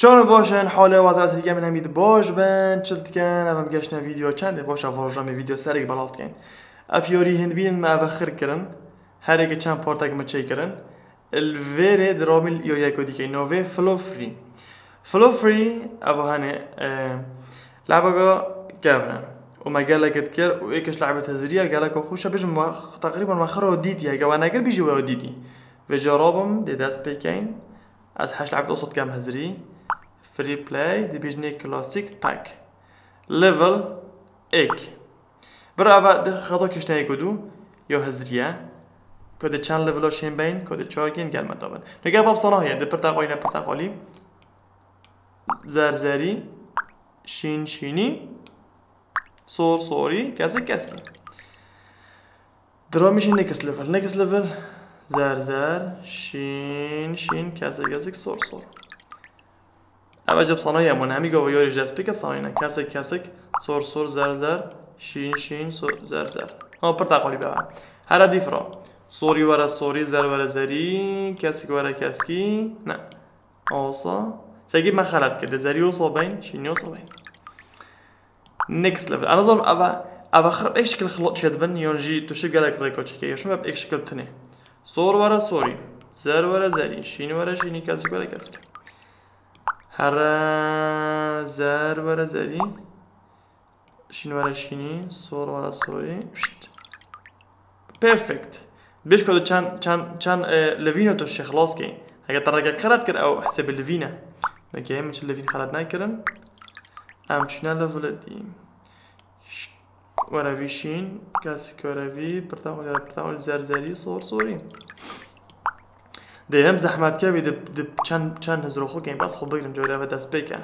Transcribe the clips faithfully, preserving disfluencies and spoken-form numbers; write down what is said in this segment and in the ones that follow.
Çawan baş in, halê waziyet hêdî min hemî di baş bin, çi dikin, ev em geştine vîdeo çendê baş e, vajî em ê vîdeo serek belav dikin. Ev yarî hindbînin me ev xir kirin, her yekê çend partek me çêkirin. Li vêrê diramî yariyeke dîkê, navê Flow Free. Flow Free, ev hene, e, lebeka kevn e. Û me gelek dikir û êkiş lebet hiziriye, gelek xweş e, bêjim me teqrîben me xira dîtî, heke we nekir bîjî we dîtî. Vêca rabim, dê dest pê keyin. Ez heşt lebet osot kem hizirî. Free play, dibêjinê classic pack. Level êk. Bira eva di xeta kişneyê ku dû, yo hiziriye. Ku di çend levela şên beyin, ku di çawa kên gel me tabin. Nûke ev sana heye, di pirteqalî ne pirteqalî. Zer zerî, şîn şînî, sor sorî, kesik keskî. Diramî jî next level. Next level, zer zer, şîn şîn, kesik kesik, sor sor. Ev eceb sanayî em hemî gava yarî ji dest pêke sanayî ne. Kesik kesik, sor sor, zer zer, şîn şîn, sor, zer zer. Ha, pirteqalî be. Here dîfra. Sorî were sorî, zer were zerî, kesik were keskî. Ne. Osa. Sekî me xelet kir. De zerî osa beyn, şînî osa beyn. Next level. Ez nazanim eva, eva xir êk şikil xilo çêdibin, yan jî tu şib gelek rêka çêke. Ya şûn eb êk şikil tinê. Sor were sorî. Zer were zerî. Şîn were şînî. Kesik were kesik. Here zer were zerî. Şîn were şînî. Sor were sorî. Şşt. Perfect. Bêj ku tu çend, çend, çend, e, livîno tu şê xilas key. Heke te reke xelet kir, ew hesê bi livîn e. Neke min çi livîn xelet nekirin. Em çûne levelê dî. Ş-, were vî şîn, kesik were vî, pirteqal were pirteqal, zer zerî, sor sorî. Dê hem zehmet kevî di, di çend, çend hizro xwe key, bes xwe bigrin, corê eve destpêk e.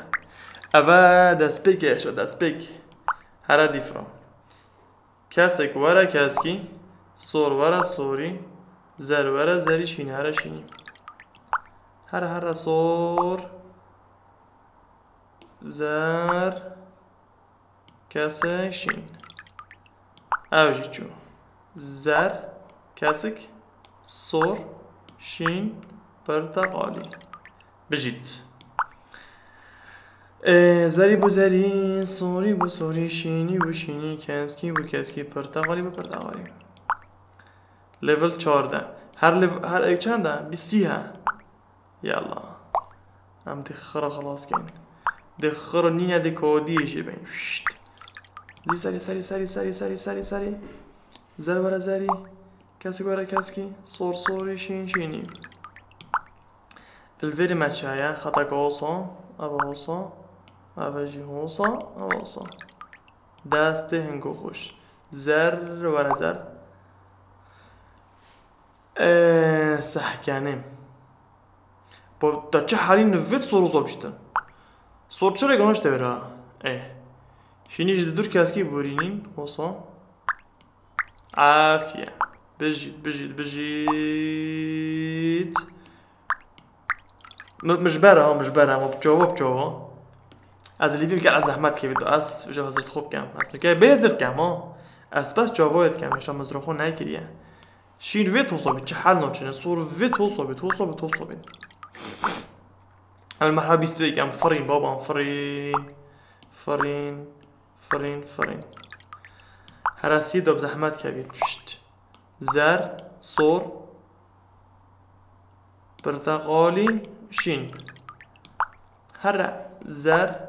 Eve destpêk e, eşe destpêk. Here dîfra. Kesik were keskî, sor were sorî, zer were zerî, şîn here şînî. Here here sor, zer, kesik, şîn. Ev jî çû. Zer, kesik, sor, şîn, pirteqalî. Bijît. Ê, zerî bû zerî, sorî bû sorî, şînî bû şînî, keskî bû keskî, pirteqalî bû pirteqalî. Level çardeh. Her lev-, her ew çend e? Bîst sî he. Yalla. Em dê xira xilas keyn. Dê xira nîne dê kodiyê jê beyn. Şşt. Zî serî, serî, serî, serî, serî, serî, serî. Zer were zerî. Kesik were keskî. Sor sorî, şîn şînî. Li vêrê me çi heye? Xeteke hosa, eva hosa, eva jî hosa, eva hosa. Destê hingo xweş. Zer were zer. Ee, sehkenê. Bo, te çi halî nivêt sor û zor biştin? Sor çi rêk anişte vera? Ê. Şînî ji di dur keskî borînîn, hosa. Afiye. Bijît, bijît, bijît. Mi, mi ji ber e, mi ji ber e, ma bi çava, bi çava. Ez lîvî bike, ez zehmet kevî, ez ji hizir xwe bikem. Ez nûke bê hizir dikem, ha. Ez bes çavayê dikem, êşa mizra xwe nekiriye. Şîn vê tosa bî, çi hel naçine, sor vê tosa bî, tosa bî, tosa bî. Em li merhela bîst û yek em firîn, baban, firîn. Firîn. Firîn, firîn. Here sî de bi zehmet kevî. Pişt. Zer, sor, pirteqalî, şîn. Here zer,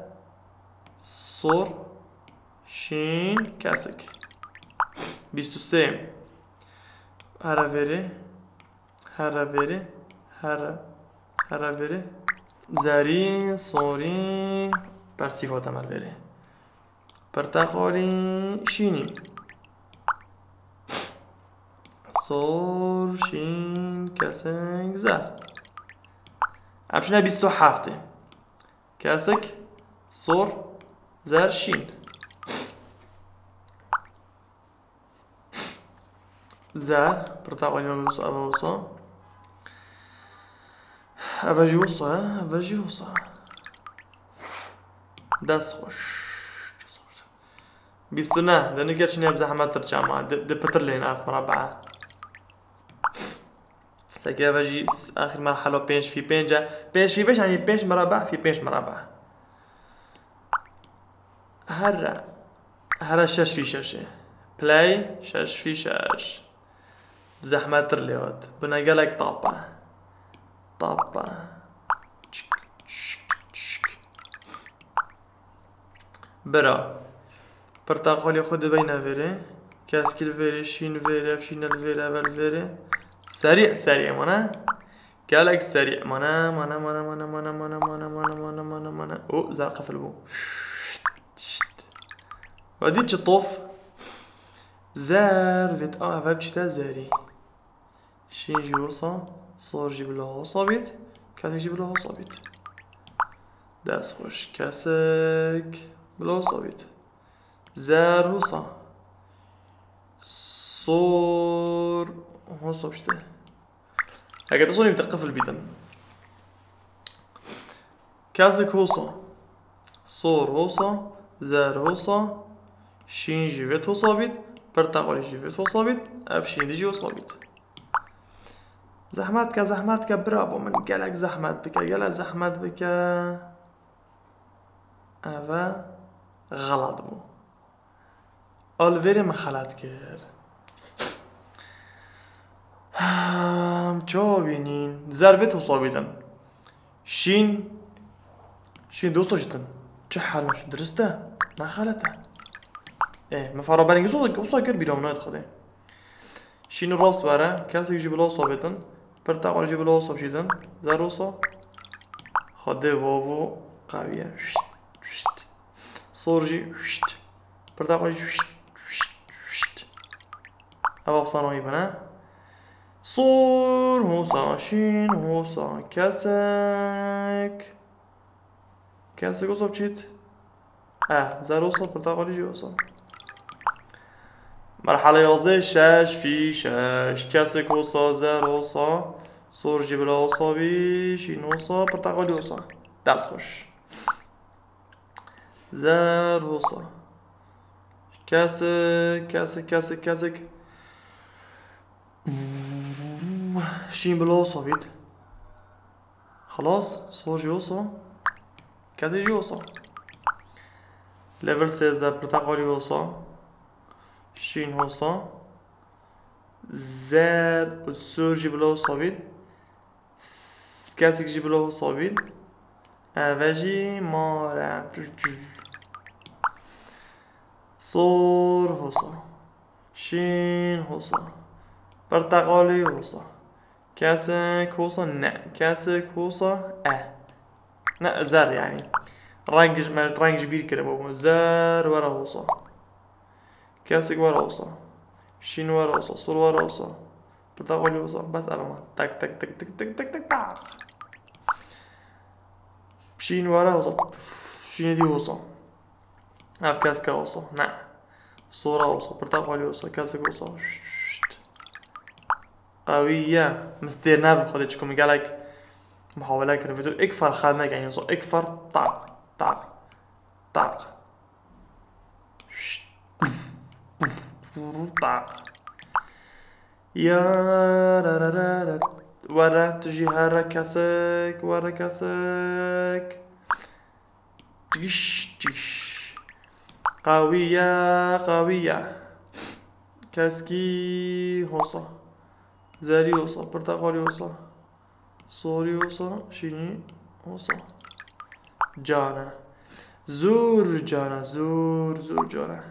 sor, şîn, kesik. Bîst û sê. Here vêrê. Here vêrê, here, here vêrê. Zerî, sorî, persîfa te me vêrê. Pirteqalî, şînî. Sor, şîn, kesik, zer. Em çûne bîst û heftê. Kesik, sor, zer, şîn. Zer, pirteqalî, eva wisa. Eva jî wisa, eva jî wisa. Dest xweş. Bîst û neh, de nike çinê bi zehmet tir çama, di, di pitir lên ev mirabaa. Seke ve jî axir merhelo pênc fî pênc e. Pênc fî pênc, yanî pênc meraba fî pênc meraba. Here. Here şeş fî şeş e. Play şeş fî şeş. Zehmettir lê hat. Bine gelek tap e. Tap e. Çik, çik, çik. Bira. Pirtaqalê xwe dibeyne vêrê. Keskî li vêrê, şîn vêrê, ev şîn li vêrê, ev li vêrê. Serî, serî mane. Gelek serî mane, mane, mane. O, zer qefil bû. Ve dî çi tof? Zer vêt, a, ev çi te zerî. Şîn jî wisa, sor jî bila wisa bît, kesik jî bila wisa bît. Dest xweş, kesik bila wisa bît. Zer wisa. Sor wisa bît. Eger tu sonî te qifil bîtin. Kesik hosa. Sor hosa. Zer hosa. Şîn jî vêt hosa bît. Pirteqalî jî vêt hosa bît. Ev şîn dî jî hosa bît. Zehmet ke, zehmet ke, bira bo min gelek zehmet bike, gelek zehmet bike. Eve xelat bû. Alvêrê min xelat kir. Him, çawa bînîn? Zer vê tosa bîtin. Şîn. Şîn dosto jitin. Çi hal min dirist e? Ne xelet e. Ê, min fara berengî sosa, sosa kir bîra min nayet xwedê. Şîn rast were, kesek jî bila sobetin. Pirteqal jî bila sob jî din. Zer osa. Xwedê vavo qewiye. Sor jî. Pirteqal jî. Ev afsana wî bine. Sor hosa, şîn hosa, kesek. Kesek hosa çît. E, zer hosa, pirteqalî jî hosa. Merhale yazdeh, şeş fî şeş. Kesek hosa, zer hosa. Sor jî bila hosa bî, şîn hosa, pirteqalî hosa. Dest xweş. Zer hosa. Kesik, kesik, kesik, kesik. Şîn bila hosa bît. Xelas, sor jî hosa. Kesik jî hosa. Level sêzdeh, pirteqalî hosa. Şîn hosa. Zer û sor jî bila hosa bît. Kesik jî bila hosa bît. Eve jî mare. Sor hosa. Şîn hosa. Pirteqalî hosa. Kesik hosa ne. Kesik hosa e. Ne, zer yanî. Reng ji me, reng ji bîr kiribû. Zer were hosa. Kesik were hosa. Şîn were hosa. Sor were hosa. Pirteqalî hosa. Bes ev ma. Tak, tak, tak, tak, tak, tak, tak, tak. Şîn were hosa. Şînê dî hosa. Ev keske hosa. Ne. Sora hosa. Pirteqalî hosa. Kesik hosa. Qewî ye. Min stêr nebir xwedê çiku min gelek muhawele kir. Vêtir ik far xel nekenî hosa. Ik far tak, tak, tak. Tak. Ya ra ra ra ra. Were, tu jî here kesik, were kesik. Çiş, çiş. Qawî ye, qawî ye. Keskî hosa. Zerî hosa, pirteqalî hosa. Sorî hosa, şînî hosa. Cane. Zor cane, zor, zor cane.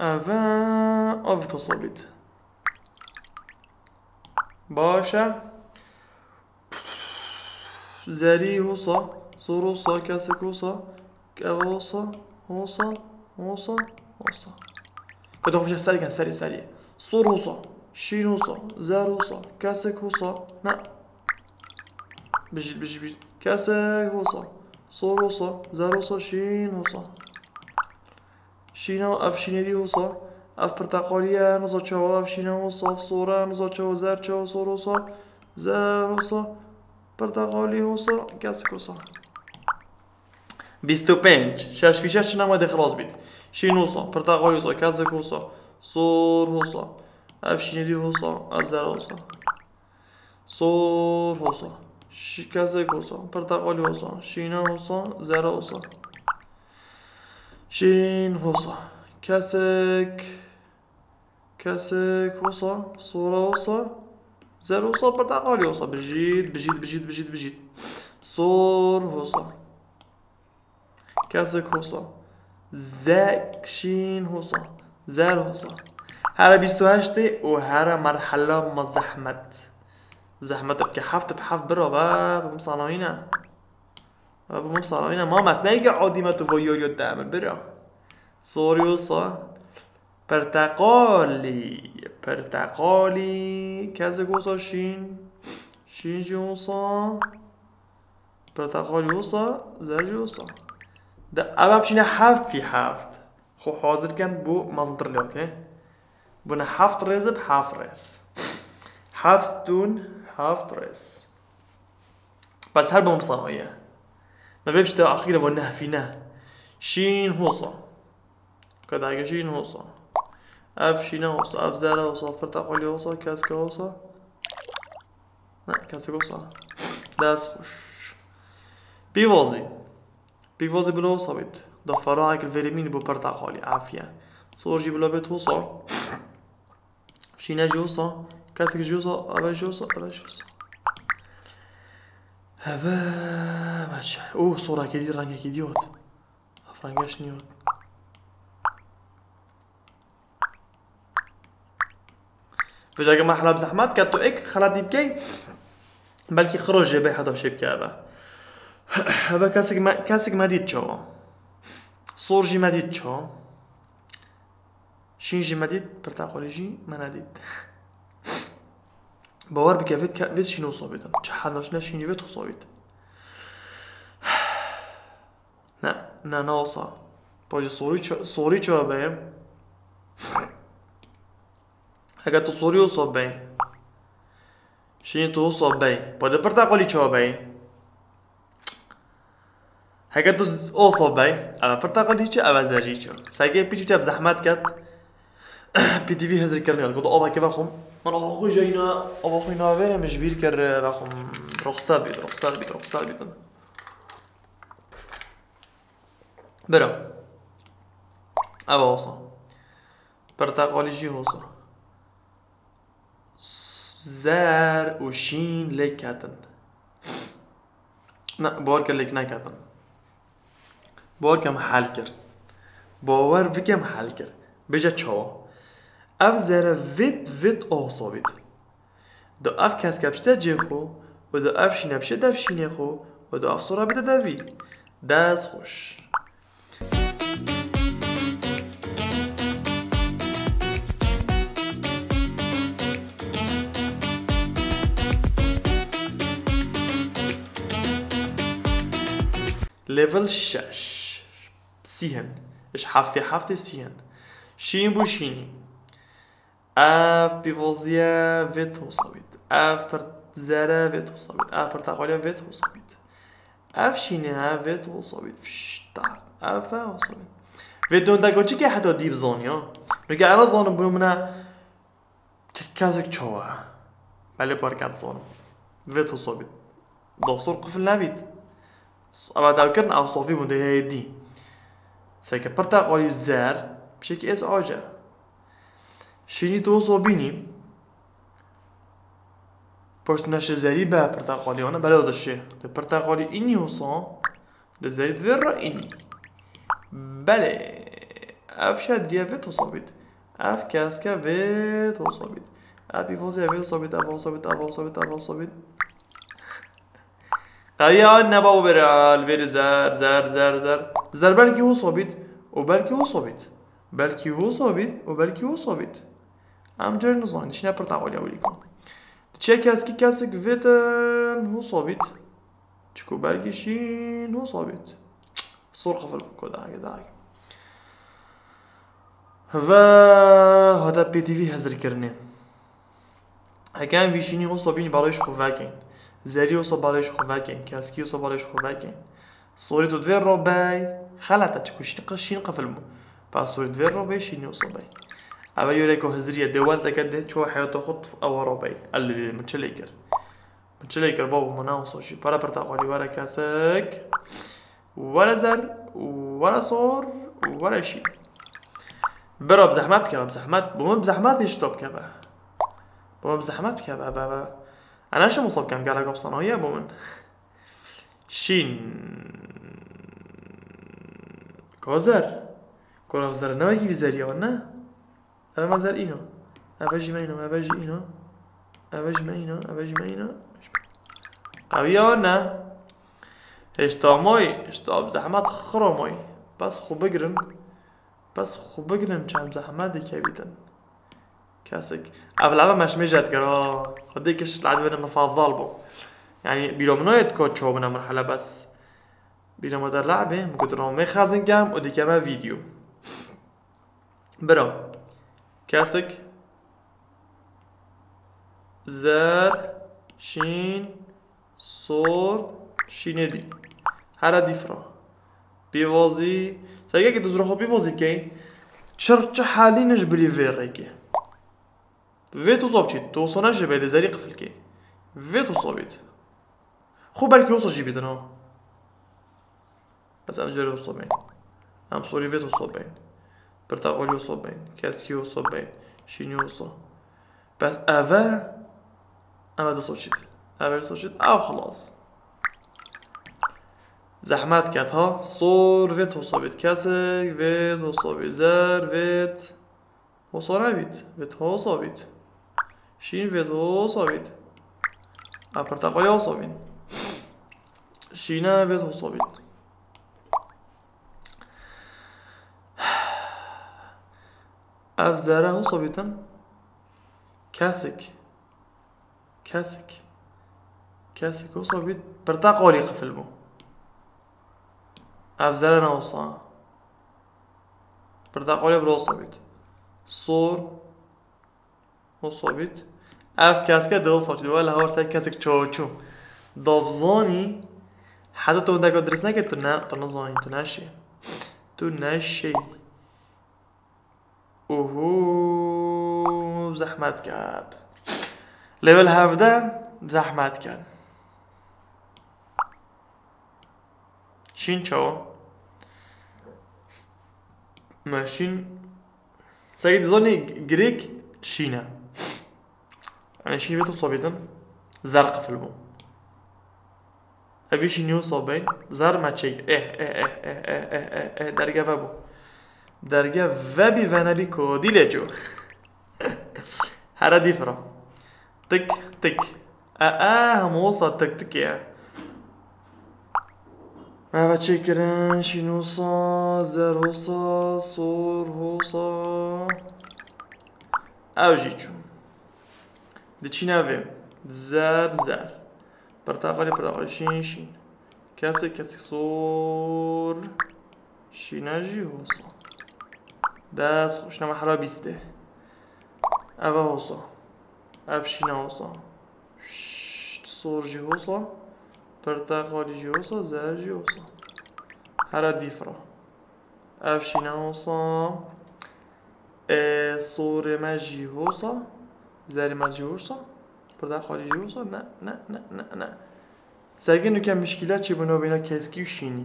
Eve, abi tosa bît. Baş e. Zerî hosa, sor hosa, kesik hosa, keve hosa, hosa, hosa, hosa. Kede xwe ser gen, serî, serî. Sor hosa, şîn hosa, zer hosa, kesik hosa, ne. Bijî, bijî, bijî. Kesik hosa, sor hosa, zer hosa, şîn hosa. Şîna, ev şînê dî hosa. Ev pirteqalî ye, niza çawa, ev şîne hosa, ev sor e, niza çawa, zer çawa, sor hosa, zer hosa, pirteqalî hosa, kesik hosa. Bîst û pênc. Şeş fî şeş çi nema de xilas bît. Şîn hosa, pirteqalî hosa, kesik hosa, sor hosa. Ev şînelî hosa, ev zer hosa. Sor hosa. Şi-, kesik hosa, pirteqalî hosa, şîne hosa, zere hosa. Şîn hosa. Kesik. Kesik hosa, sora hosa, zer hosa, pirteqalî hosa. Bijît, bijît, bijît, bijît, bijît. Sor hosa. Kesik hosa. Zek şîn hosa. Zer hosa. Here bîst û heştê û here merhela me zehmet. Zehmet bike heft bi heft bira ve bi misanayî ne. Ve bi misanayî ne. Ma mesneyke adî me tu vo yo yo deme bira. Sorî hosa. Pirteqalî. Pirteqalî. Kesik hosa şîn. Şîn jî hosa. Pirteqalî hosa. Zer jî hosa. De ev hepçîne heft fî heft. Xwe hazir ken bo mezintir lê, okey? Bûne heft rêz bi heft rêz. Heft stûn, heft rêz. Bes her bom sanaye. Me vê pişte axîre vo nehfîne. Şîn hosa. Kedayke şîn hosa. Ev şîne hosa, ev zere hosa, pirteqalî hosa, keske hosa. Ne, kesik hosa. Dest xweş. Pîvazî. Pîvazî bila hosa bît. Da ferahek li vêrê mînî bo pirteqalî, afiye. Sor jî bila bêt hosa. Şîne jî hosa. Kesik jî hosa, eve jî hosa, eve jî hosa. Heve meçe. Oh, sorakê dî rengekî dî hat. Ev rengeş nîhat. Vêca ke me hela bi zehmet ke tu êk xeletî bikey, belkî xiro jê bê heta şê bike eve. Eve kesik me, kesik me dît çawa. Sor jî me dît çawa. Şîn jî me dît, pirteqalî jî me nedît. Bawer bike, vêt ke-, vêt şîn hosa bîtin. Çi hel naşine şînî vêt hosa bît. Ne, ne, ne hosa. Pajê sorî ça-, sorî çawa beyê? Heke tu sorî hosa bey. Şînî tu hosa bey. Pajê pirteqalî çawa bey? Heke tu z-, oso bey, eve pirteqalî çi, eve zerî çi. Seke pîç bîçe bi zehmet ket. P T V hizir kirin ya. Goto ava ke vexwim. Min ava xwe jeyna, ava xwe navêre min ji bîr kir, vexwim. Ruxsat bît, ruxsat bît, ruxsat bît. Bira. Eva osa. Pirteqalî jî hosa. Zer û şîn lêk ketin. Ne, bawer ke lêk neketin. Bawer ke em hel kir. Bawer bike em hel kir. Bêje çawa? Ev zere vêt, vêt oso bît. Do ev keske bişte cê xwe û do ev şîne bişte dev şînê xwe û do ev sora bide devî. Dest xweş. Level şeş. Sî hin. Ji heftê heftê sî hin. Şîn bû şînî. Ev pîvoziye vê tosa bît. Ev pir-, zere vê tosa bît. Ev pirteqaliye vê tosa bît. Ev şîne vê tosa bît. Fişt, ev vê tosa bît. Vê dondeko çike heta dî bizaniya. Nuke ena zanim bunu mine ke-, kesik çawa. Belê parket zanim. Vê tosa bît. Dostor qifil nebît. Eva tevkirin ev sofî bûn dê heye dî. Seke pirteqalî zer, pişekî ês ace. Şînî tu wisa bînî. Poşt neşe zerî be pirteqalî, wana bele de şê. De pirteqalî înî wisa, de zerî di vê re înî. Belê. Ev şedriye vê tosa bît. Ev keske vê tosa bît. Ev pîvoziye vê tosa bît, ev tosa bît, ev tosa bît, ev tosa bît. Qewiya neba û bera li vêrê zer, zer, zer, zer. Zer belkî wisa bît û belkî wisa bît. Belkî wisa bît û belkî wisa bît. Em cer nizanî, dişine pirteqaliya wî dikin. Diçe keskî kesik vêtin wisa bît. Çiku belkî şîn wisa bît. Sor qifil biko dahek, dahek. Ve hate P T V hezir kirinê. Heke em vî şînî wisa bînî barê ji xwe vekin. Zerî wisa barê ji xwe vekin. Keskî wisa barê ji xwe vekin. Sorî tu divê robey. Xelet e, çiku şîn qi-, şîn qifil bû. Pa sorî divê robey, şînî wisa bey. Eve yoreko hiziriye, dê welteke dê ço heyata xwe ewa robey. Elilî, min çi lê kir? Min çi lê kir, babo, min ne wisa jî. Para pirteqalî, were kesek. Were zer, were sor, were şîn. Bira, bi zehmet bikeve, bi zehmet. Bo min bi zehmet hêşta bikeve. Bo min bi zehmet bikeve, be, be. Ana şim wisa bikem, gelek opsanahiye bo min. Şîn. Kozer. Kora zer ne wekî vî zeriya ne? Eve me zer îno. Eve jî me îno, eve jî îno. Eve jî me îno, eve jî me îno. Qewiya ne? Hêşta moy, hêşta bi zehmet xira moy. Bes xwe bigirin. Bes xwe bigirin, çend zehmet dikevîtin. Kesik. Ev lebe meşmê jê dikir, ha. Xwedê kiş lebe bine mifadal bû. Yani, bîro min nayê ko ço bine merhele bes. Bîro min de lebe, min got, "Ro me xezin kem û dikeme video." Bira. Kesik. Zer, şîn, sor, şînê dî. Here dîfra. Pêvazî. Sergekê tu zira xwe pêvazî bikey. Çir çi halî ne ji bilî vê rêkê. Vê tosa biçît. Tosa ne jê bê dê zerî qifilkê. Vê tosa bît. Xwe belkî wisa jî bîtin ha. Bes em jê re wisa bên. Em sorî vê tosa bên. Pirteqalî wisa bên. Keskî wisa bên. Şînî wisa. Bes eve, eve di soçît. Eve di soçît. Ew xelas. Zehmet ket ha. Sor vê tosa bît. Kesik vê tosa bît. Zer vê. Hosa nebît, vê hosa bît. Şîn vê hosa bît. A pirteqalî hosa bîn. Şîne vê hosa bît. Ev zere hosa bîtin. Kesik. Kesik. Kesik wisa bît. Pirteqalî qifil bû. Ev zere ne wisa. Pirteqalî bi wisa bît. Sor. Wisa bît. Ev keske de wisa bît. Wela hawar ser kesik çoçû. Dabzanî. Heta tu wendeka dirist neke tu ne, tu nizanî, tu neşê. Tu neşê. Uhu, zehmet ket. Level hevde zehmet ket. Şîn çawa? Me şîn, seke dizanî Grêk şîn e. Yani şîn vê tu sobîtin zer qifil bû. Evî şînî wisa bên, zer me çêkir. Eh, eh, eh, eh, eh, eh, eh, eh, derge vebû. Derge vebî venebî ku dîlê çû. Here dîfira. Tik, tik. E, e, hemû wisa tik tikê ye. Eve çêkirin, şîn wisa, zer wisa, sor wisa. Ew jî çû. Diçîne vê. Zer, zer. Pirteqalî, pirteqalî, şîn, şîn. Kesik, kesik, sor. Şîne jî wisa. Dest xweş, nema hera bîstê. Eve wisa. Ev şîne wisa. Şşt, sor jî wisa. Pirteqalî jî wisa, zer jî wisa. Here dîfira. Ev şîne wisa. E, sorê me jî wisa. Zerê me jî wisa. Pirteqalî jî wisa. Ne, ne, ne, ne, ne. Sergê nuke mişkîla çêbû navbeyna keskî û şînî.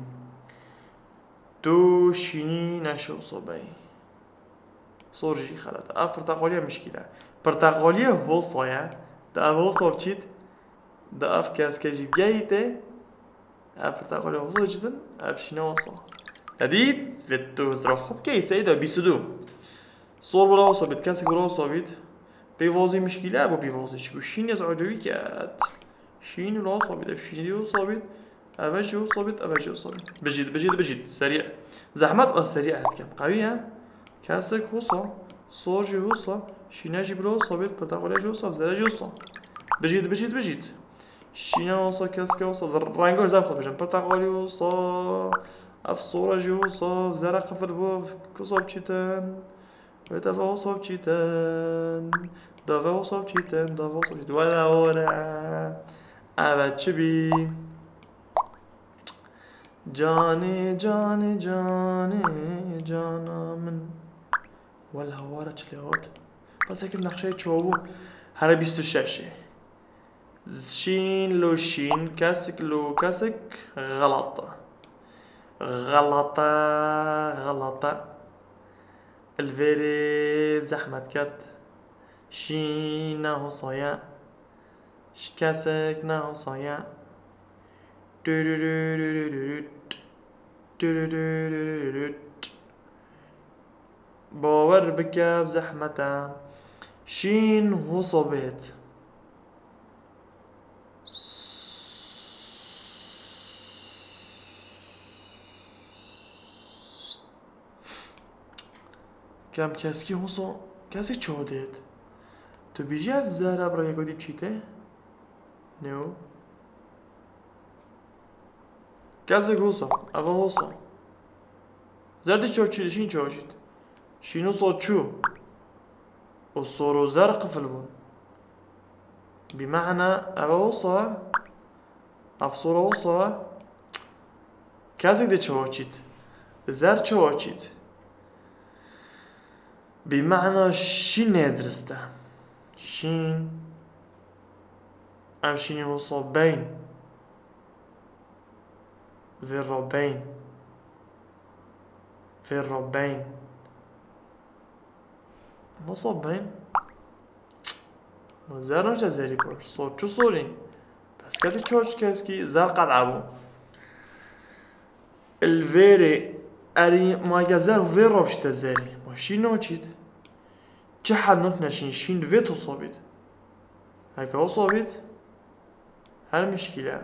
Tu şînî neşe wisa bey. Sor jî xelet. Ev pirteqaliya mişkîl e. Pirteqaliya hosa ye. Tu ev hosa biçît. Tu ev keske jî bigehîtê. Ev pirteqaliya hosa diçîtin. Ev şîne hosa. Te dît? Vê tu hizra xwe bikey. Seyda bîst û du. Sor wila hosa bît. Kesek wila hosa bît. Pêvazî mişkîl e bo pêvazî. Çiku şîn ez acewî ket. Şîn wila hosa bît. Ev şînî hosa bît. Eve jî wisa bît, eve jî wisa bît. Bijît, bijît, bijît. Serî. Zehmet û serî ez dikim. Qewî ye. Kesek wisa, sor jî wisa, şîne jî bila wisa bît, pirteqalê jî wisa, zere jî wisa. Bijît, bijît, bijît. Şîne wisa, keske wisa, zer-, rengo zef xwe dibêjin. Pirteqalî wisa, ev sora jî wisa, zere qifil bû, wisa biçîtin. Wê dava wisa biçîtin. Dava wisa biçîtin. Dava wisa biçîtin. Wala wala. Eve çi bî? Canê, canê, canê, cana min. Wela wara çi lê hot. Bes eke nexşeyê çawa bû. Here bîst û şeş ê. Şîn lo şîn, kesik lo kesik, xelat e. Xelat e, xelat e. Li vêrê bi zehmet ket. Şîn ne hosa ye. Ş-, kesik ne hosa ye. Tûrûrûrûrûrût. Tûrûrûrûrût. Bawer bike bi zehmet e. Şîn hosa bêt. Kem keskî hosa, kesik çawa dêt? Tu bîjî ev zehra bi rengekî dî biçîte? Neo. Kesik hosa, eva hosa. Zerdî çawa çî, şîn çawa çît? Şîn hosa çû. Û sor û zer qifil bûn. Bi mehna eva hosa. Ev sor hosa. Kesik dê çawa çît? Zer çawa çît? Bi mehna şîn nêdirist e. Şîn. Em şînî hosa beyn. Vê ra beyn. Vê ra beyn. Hosa beyn. Ma zer naçe zerî por. Sor çu sorî. Bes kesî çor keskî zer qet ebû. Il vêrê erî ma ke zer vê ra bişte zerî. Ma şîn naçît. Çi hel naçine şîn, şîn vê to sobît. Heke o sobît. Her mişkîle.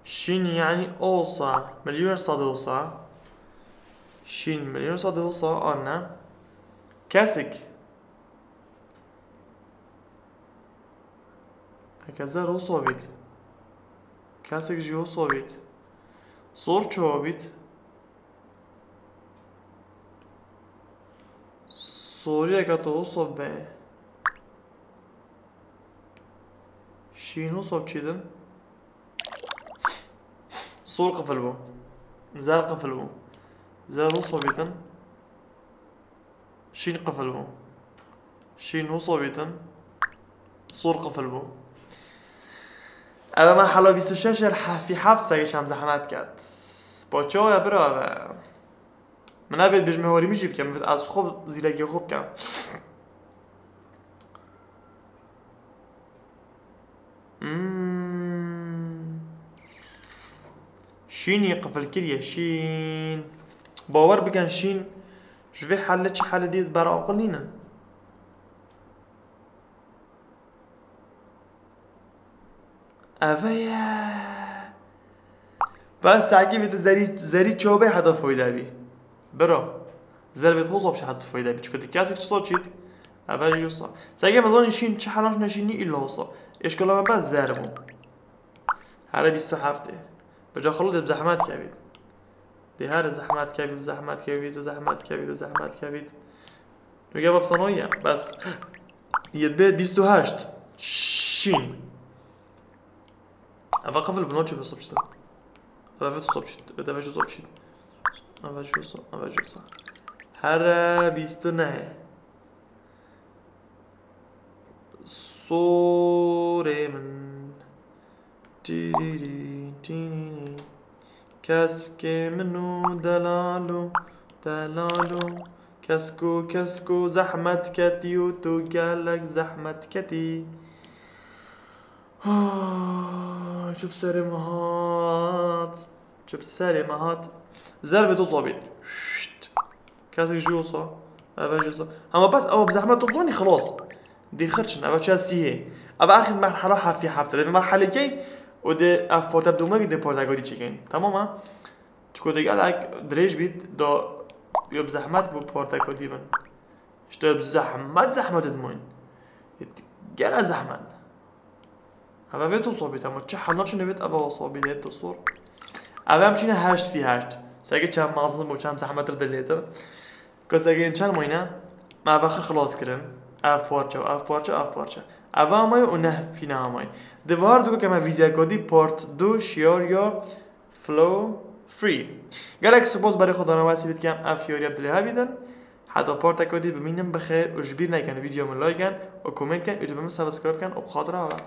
Şîn yani olsa, milyon sade olsa. Şîn milyon sade olsa, anne. Kesik. Heke zer o sobît. Kesik jî o sobît. Sor çi obît? Soriyeke to o sob be. Şîn o sob çîdin. Sor qifil bû. Zer qifil bû. Zer o sobîtin. Şîn qifil bû. Şîn wisa bîtin. Sor qifil bû. Ev me hela bîst û şeş er hefî heft sege çem zehmet ket. Paço ye bira ve. Min evêt bijmê horî min jî bikem, ez xwe zîrekê xwe bikem. Hmm. Şînî qifil kiriye, şîn. Bawer bikin şîn. Ji vê helle çi helle dî ber aqil nînin. Eve ye. Bes sakî bî tu zerî, zerî çobê heta foyde bî. Biro. Zer vê tu zop şi heta foyde bî. Çikû tu kesik çi so çît? Eve jî wisa. Sege me zanî şîn çi helaş neşînî îlla wisa. Eşkala me bes zer bû. Here bîst û heft ê. Bi ca xilo dê bi zehmet kevît. Dê here zehmet kevît, zehmet kevît, zehmet kevît, zehmet kevît. Tu geva bi sanoyiye. Bes. Yê bê bîst û heşt. Şîn. Eva qifil bino çi bi sopçita. Eva vê tu sopçit. Eva vê tu sopçit. Eva jûsa, eva jûsa. Here bîst û neh. Sorê min. Tîrîrî, tîrîrî. Keskê min û delalo, delalo. Kesko, kesko, zehmet ketî û tu gelek zehmet ketî. Ah, çi bi serê me hat. Çi bi serê me hat. Zer vê tu zobît. Şşt. Kesek jî wisa. Eve jî wisa. Hema bes ew bi zehmet tu bizanî xilas. Dê xirçin. Eve çiya sîhê. Eve axir merhela hefî hefte. Dê merhelê keyn û dê ev porte bi domekî dê porte godî çêkeyn. Tamam ha? Çiko dê gelek dirêj bît do yo bi zehmet bu porte godî bin. İşte bi zehmet zehmet edmoyn. Gele zehmet. Eve vê tu sobît ama çi hemna çi nevêt eve o sobît ê tu sor. Eve em çine heşt fî heşt. Sege çem mazin bû, çem zehmetir dilêtir. Kesegên çend mayne? Me eve xir xilas kirin. Ev parça, ev parça, ev parça. Eve amay û neh fî neh amay. Di war digo ke me vîdyoka dî part du şiyar ya Flow Free. Gelek spas berê xwe dana wesî dikim ev yarî bi dilê hevî din. Heta parteka dî bimînin bixêr û ji bîr nekin vîdyo min like ken û comment ken û tu bi min subscribe ken û bi xatira heve.